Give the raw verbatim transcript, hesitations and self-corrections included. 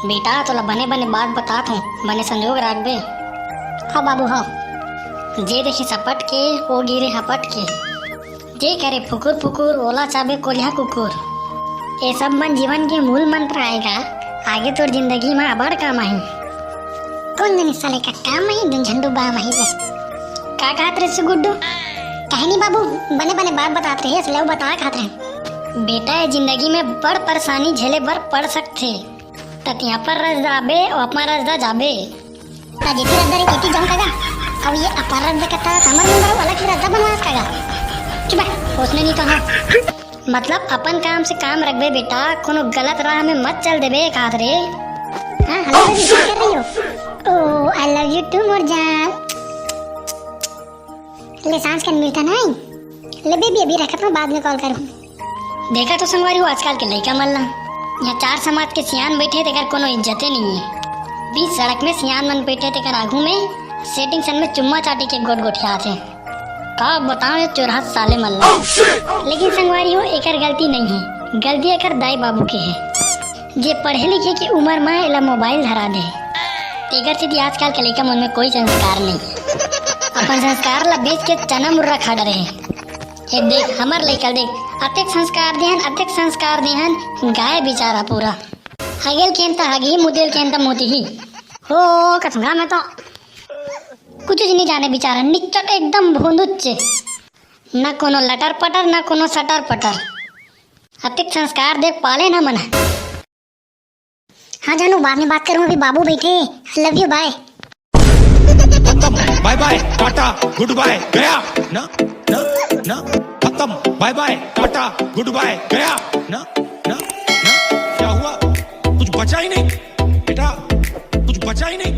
बेटा, तोला बने बने बात बतात हूँ, बने संजोग राखबे। हाँ बाबू, हाँ। जे देखे सपट के, ओ गिरे हपट के। जे करे फुकुर फुकुर, ओला चाबे कोलिहा कुकुर। ए सब मन जीवन के मूल मंत्र आय गा, आगे तोर जिंदगी म अबड़ काम आही। कोन जनी साले का काम आही, दुन झंडू बाम आही रे। का कहत रहे गुड्डू? कहनी बाबू, बने बने बात बतात रहे, असले वो बता कहत रहे। बेटा, ए जिंदगी में बड़ परेशानी झेले बर पड़ सकथे। त तिहा पर रस जाबे, ओ अपन रस जा जाबे। त जेती रद्दा रे तेती जाऊं कागा। अब ये अपन रद्दा कता हमर मुंह बर अलग से रद्दा बनवास कागा। चुप बैठ, ओसने नहीं तो हाँ। मतलब अपन काम से काम रखबे बेटा, कोनो गलत राह में मत चल देबे कहत रे। हाँ, hello baby, क्या कर रही हो? Oh, I love you too मोर जान। ले सांस कन मिलता नहीं। ले बेबी, अभी रखत हूँ, बाद में कॉल करूँ। देखा तो संगवारी हो आजकल के लइका मन ला, यहाँ चार समाज के सियान बैठे तेकर कोनो इज्जते नहीं है। बीच सड़क में सियान मन बैठे तेकर आगू में सेटिंग सन में चुम्मा चाटी के गोट गोठियात है। का बताओ ये चोरहा साले मन ला। लेकिन संगवारी हो एकर गलती नहीं है, गलती एकर दाई बाबू के है। जे पढ़े लिखे के उम्र में एला मोबाइल धरा दे, तेकर सेती आजकल के लइका मन में कोई संस्कार नहीं। अपन संस्कार ला बेच के चना मुर्रा खा डरे। ये देख, हमर लइका देख, अतेक संस्कार देहन, अतेक संस्कार देहन, गाय बेचारा पूरा। हगेल केन त हगही, मुदेल केन त मुदही। हो, कसम खा, मैं तो कुछ नहीं जाने बेचारा, निच्चट एकदम भोंदुच्चे। ना कोनो लटर पटर, ना कोनो सटर पटर। अतिक संस्कार देख पाले ना मन। हाँ जानू, बाद में बात करूँ, अभी बाबू बैठे। I love you, bye। खत्म, बाय बाय, टाटा, गुड बाय, गया। ना, ना, ना, खत्म, बाय बाय, टाटा, गुड बाय, गया। ना, ना, ना, क्या हुआ? कुछ बचा ही नहीं बेटा, कुछ बचा ही नहीं।